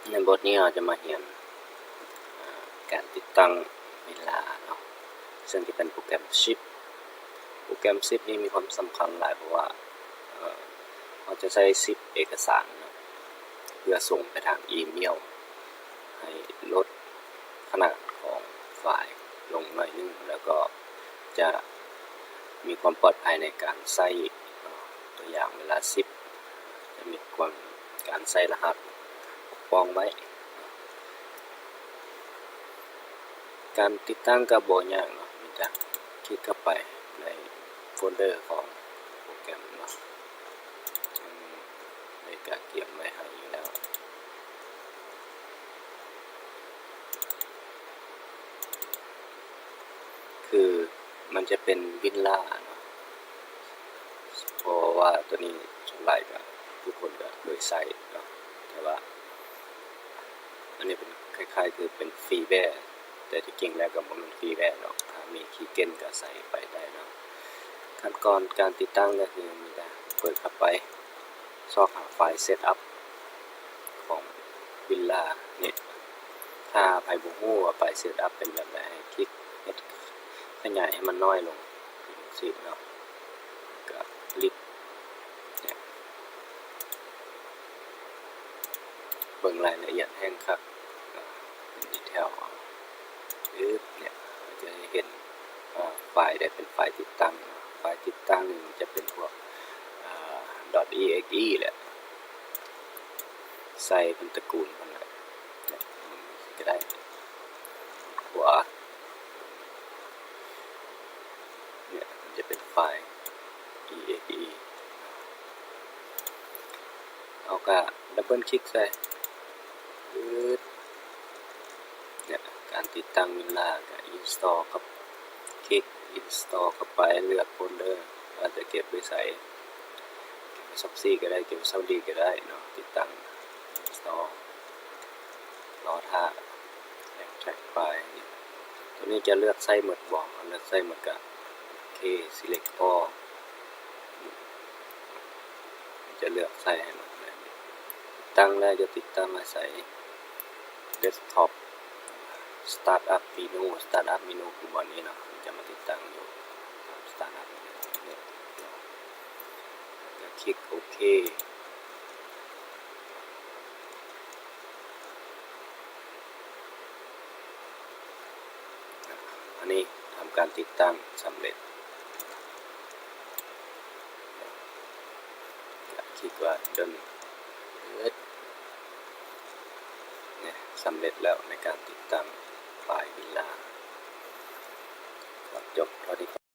ໃນບົດນີ້ເຮົາຈະມາຮຽນ ອາ ການຕິດຕັ້ງວິນລາເນາະ ເຊິ່ງຈະເປັນໂປຣແກຣມຊິບ. ໂປຣແກຣມຊິບນີ້ມີຄວາມສຳຄັນຫຼາຍ ເພາະວ່າ ເອີ ເຮົາຈະໃຊ້ຊິບເອກະສານເນາະ ເພື່ອສົ່ງໄປທາງອີເມວ ໃຫ້ລົດຂະໜາດຂອງໄຟລ໌ລົງໜ້ອຍໜຶ່ງ ແລ້ວກໍຈະມີຄວາມປອດໄພໃນການໃຊ້ເນາະ. ຕົວຢ່າງເວລາຊິບ ຈະມີຄວາມ ການໃສ່ລະຫັດປົກປ້ອງໄວ້. ການຕິດຕັ້ງກໍບໍ່ຍາກເນາະ ມີແຕ່ຄລິກເຂົ້າໄປໃນໂຟນເດີຂອງໂປຣແກຣມເນາະ ເຊິ່ງໄດ້ກະກຽມໄວ້ໃຫ້ຢູ່ແລ້ວ. ຄືມັນຈະເປັນວິນລາເນາະ ເພາະວ່າຕົວນີ້ສ່ວນຫຼາຍກໍທຸກຄົນກໍເຄີຍໃຊ້ເນາະ ແຕ່ວ່າອັນນີ້ເປັນຄ້າຍໆຄືເປັນຟຣີແວ ແຕ່ທີ່ຈິງແລ້ວກໍບໍ່ແມ່ນຟຣີແວເນາະ ຖ້າມີຄີເກັນກໍໃສ່ໄປໄດ້ເນາະ. ຂັ້ນຕອນການຕິດຕັ້ງກໍຄືມີແຕ່ເປີດເຂົ້າໄປ ຊອກຫາໄຟລ໌ເຊັດອັບຂອງວິນລານີ້. ຖ້າໃຜບໍ່ຮູ້ວ່າໄຟລ໌ເຊັດອັບເປັນແບບໃດ ໃຫ້ຄລິກເຮັດຂະຫຍາຍໃຫ້ມັນນ້ອຍລົງ ຈັ່ງຊີ້ເນາະ ກະລິບ ເບິ່ງລາຍລະອຽດແຮງຄັກ ເປັນດີເທວ ອຶບ ເນຍ ຈະໄດ້ເຫັນ ອາ ໄຟລ໌ໃດເປັນໄຟລ໌ຕິດຕັ້ງ. ໄຟລ໌ຕິດຕັ້ງນີ້ມັນຈະເປັນພວກ ອາ .exe ແຫຼະ ໃສ່ເປັນຕະກູນມັນແຫຼະ ກໍໄດ້ ຂວາ ເນຍ ມັນຈະເປັນໄຟລ໌ exe ເຮົາກະດັບເບິນຄລິກໃສ່ ປຶດ ເນຍ ການຕິດຕັ້ງວິນລາ ກະອິນສະຕໍ ຄລິກອິນສະຕໍເຂົ້າໄປ ເລືອກໂຟນເດີວ່າຈະເກັບໄວ້ໃສ ເກັບໄວ້ຊັອກຊີກໍໄດ້ ເກັບໄວ້ຊັອກດີກໍໄດ້ເນາະ ຕິດຕັ້ງ ອິນສະຕໍ ລໍຖ້າ ແອັກແທຣັກໄຟລ໌ ຕົວນີ້ຈະເລືອກໃຊ້ໝົດບໍ່ ເລືອກໃຊ້ໝົດກະ ໂອເຄ ຊີເລັກອອລ ຈະເລືອກໃຊ້ໃຫ້ໝົດເລີຍ. ຕັ້ງແລ້ວຈະຕິດຕັ້ງໄວ້ໃສ ເດັສທັອບ ສະຕາດອັບເມນູ ສະຕາດອັບເມນູຄືບ່ອນນີ້ເນາະ ຈະມາຕິດຕັ້ງຢູ່ສະຕາດອັບເມນູ ແລ້ວກໍຄລິກໂອເຄ. ອັນນີ້ທຳການຕິດຕັ້ງສຳເລັດ ຄລິກວ່າຈົນເບິດ ສຳເລັດແລ້ວໃນການຕິດຕັ້ງໄຟລ໌ວິນລາ. ກໍຈົບເທົ່ານີ້.